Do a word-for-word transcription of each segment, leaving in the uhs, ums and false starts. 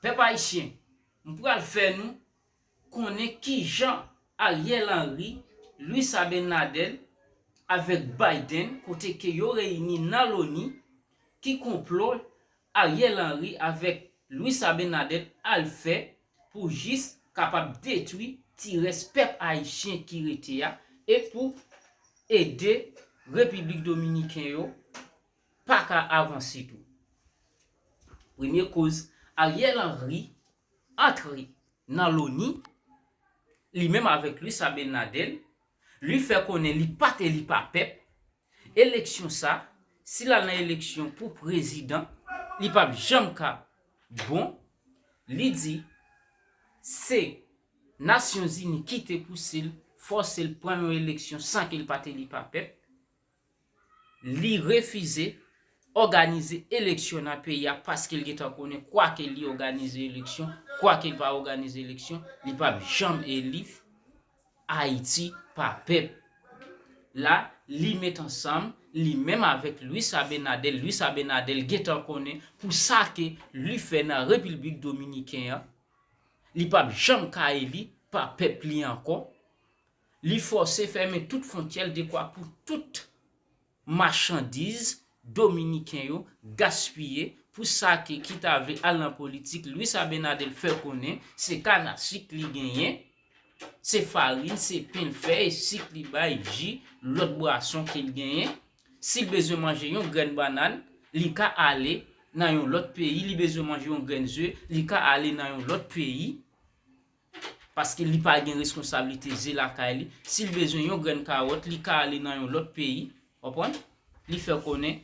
Pèp ayisyen, m pral fè nou konnen kijan Ariel Henry, Luis Abinader avèk Biden, kote ke yo reyini nan loni, ki konplo Ariel Henry avèk Luis Abinader al fè pou jis kapab detwi ti rès pèp ayisyen ki rete a e pou ede Repiblik Dominiken yo pa ka avanse tou. Premye koz, Ariel Henry antre nan loni, li menm avèk Luis Abinader, li fè konnen li pa t eli pa pèp. Eleksyon sa, si l al nan eleksyon pou prezidan, li p ap janm ka bon. Li di se Nasyonzini ki te pouse l, fòse l pran yon eleksyon san ke l pa t eli pa pèp. Li refize òganize eleksyon nan peyi a paske l gentan konnen kwake li òganize eleksyon, kwake l pa òganize eleksyon, li p ap janm eli Ayiti pa pèp. La, li met ansanm li menm avèk Luis Abinader. Luis Abinader gentan konnen pou sa ke li fè nan Repiblik Dominiken an, li p ap janm ka eli pa pèp li ankò. Li fòse fèmen tout fwontyè l dekwa pou tout machandiz dominiken yo gaspiye pou sa ke ki ta vle al nan politik. Luis Abinader fè konnen se kanasik li genyen, se farin, se pen l fè, e sik li bay, ji, lòt bwason ke l genyen. Si l bezwen manje yon grenn bannann, li ka ale nan yon lòt peyi. Li bezwen manje yon grenn ze, li ka ale nan yon lòt peyi. Paske li pa gen reskonsablite ze lakay li. Si l bezwen yon grenn kawòt, li ka ale nan yon lòt peyi. Konprann? Li fè konnen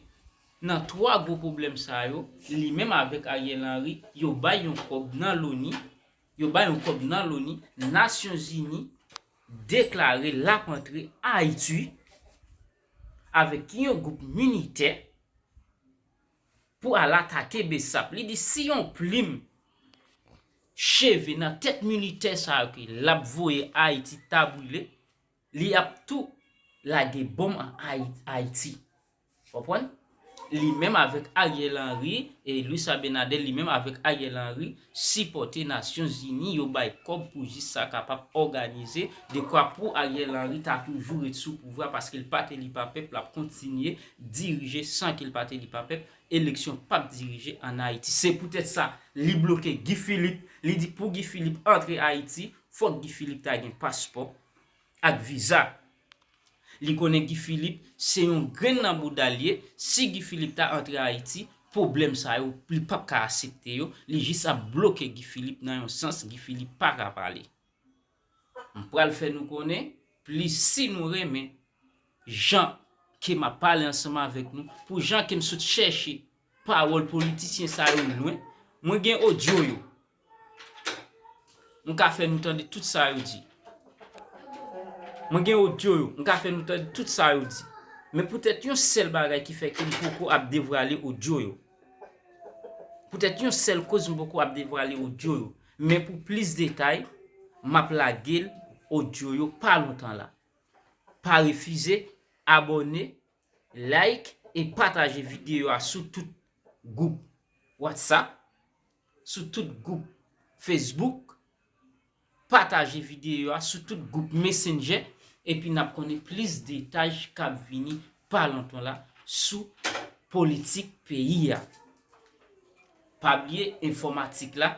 nan twa gwo pwoblèm sa yo, li menm avèk Ariel Henry, yo bay yon kòb nan loni, yo bay yon kòb nan loni, Nasyonzini deklare l ap antre Ayiti avèk yon gwoup militè pou al atake Besap. Li di si yon plim cheve nan tèt militè sa yo ke l ap voye Ayiti ta brile, li ap tou lage bonm an Ayi- Ayiti. Konprann? Li menm avèk Ariel Henry e Luis Abinader, li menm avèk Ariel Henry sipòte Nasyonzini, yo bay kòb pou jis sa kapab òganize dekwa pou Ariel Henry ta toujou ret sou pouvwa paske l pa t eli pa pèp, l ap kontinye dirije san ke l pa t eli pa pèp. Eleksyon p ap dirije ann Ayiti. Se poutèt sa, li bloke Guy Philippe, li di pou Guy Philippe antre Ayiti, fòk Guy Philippe ta gen paspò ak viza. Li konnen Guy Philippe se yon grenn nan bouda l ye. Si Guy Philippe ta antre Ayiti, pwoblèm sa yo, li p ap ka aksepte yo. Li jis ap bloke Guy Philippe nan yon sans, Guy Philippe pa ka pale. M pral fè nou konnen plis si nou renmen jan ke m ap pale ansanm avèk nou, pou jan ke m sot chèche pawòl politisyen sa yo lwen. Mwen gen odyo yo. M ka fè nou tande tout sa yo di. Mwen gen odyo yo. M ka fè nou tande tout sa yo di. Men poutèt yon sèl bagay ki fè ke m poko ap devwale odyo yo. Poutèt yon sèl koz m poko ap devwale odyo yo. Men pou plis detay, m ap lage l odyo yo pa lontan la. Pa refize abòne, like e pataje videyo a sou tout gwoup WhatsApp, sou tout gwoup Facebook, pataje videyo a sou tout gwoup Messenger, epi n ap konnen plis detay k ap vini pa lontan la sou politik peyi a. Pa bliye enfòmatik la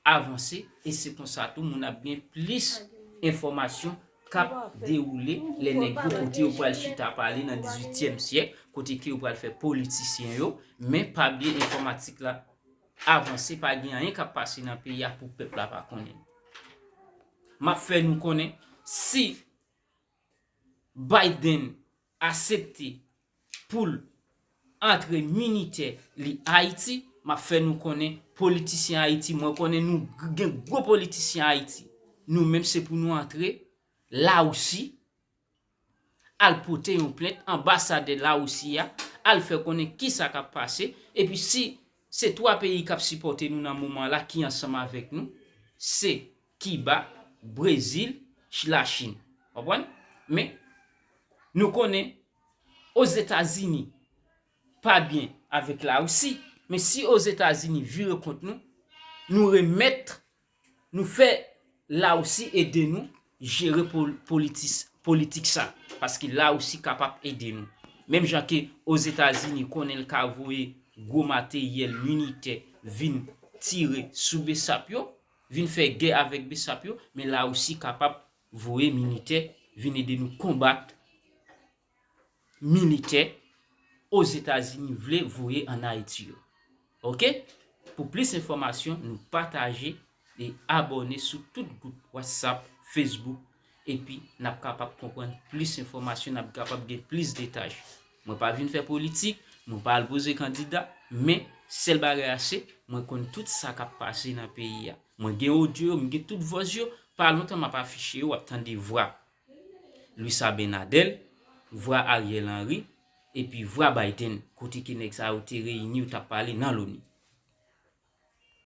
avanse, e se konsa tou moun ap gen plis enfòmasyon k ap dewoule lè nèg yo kote yo pral chita pale nan dizuityèm syèk, kote ke yo pral fè politisyen yo. Men pa bliye enfòmatik la avanse, pa gen anyen k ap pase nan peyi a pou pèp la pa konnen. M ap fè nou konnen si Biden aksepte pou l antre militè li Ayiti, m ap fè nou konnen politisyen Ayiti, mwen konnen nou g- gen gwo politisyen Ayiti. Nou menm se pou nou antre Lawousi, al pote yon plent anbasadè Lawousi a, al fè konnen kisa k ap pase, epi si se twa peyi k ap sipòte nou nan moman la ki ansanm avèk nou, se Kiba, Brezil, Ch- Lachin. Konprann? Men, nou konnen Ozetazini pa byen avèk Larisi, men si Ozetazini vire kont nou, nou remèt, nou fè Larisi ede nou jere politik sa, paske Larisi kapab ede nou. Menm jan ke Ozetazini konnen l ka voye gwo materyèl militè vin tire sou Besap yo, vin fè gè avèk Besap yo, men Larisi kapab voye militè vin ede nou konbat militè Ozetazini vle voye ann Ayiti yo. Oke? Pou plis enfòmasyon, nou pataje e abòne sou tout gwoup WhatsApp, Facebook, epi n ap kapab konprann plis enfòmasyon, n ap kapab gen plis detay. Mwen pa vin fè politik, mwen pa al poze kandida, men sèl bagay a se, mwen konn tout sa k ap pase nan peyi a. Mwen gen odyo yo, mwen gen tout vòs yo, pa lontan m ap afiche yo, w ap tande vwa Luis Abinader, vwa Ariel Henry, epi vwa Biden, kote ke nèg sa yo te reyini, yo t ap pale nan Loni.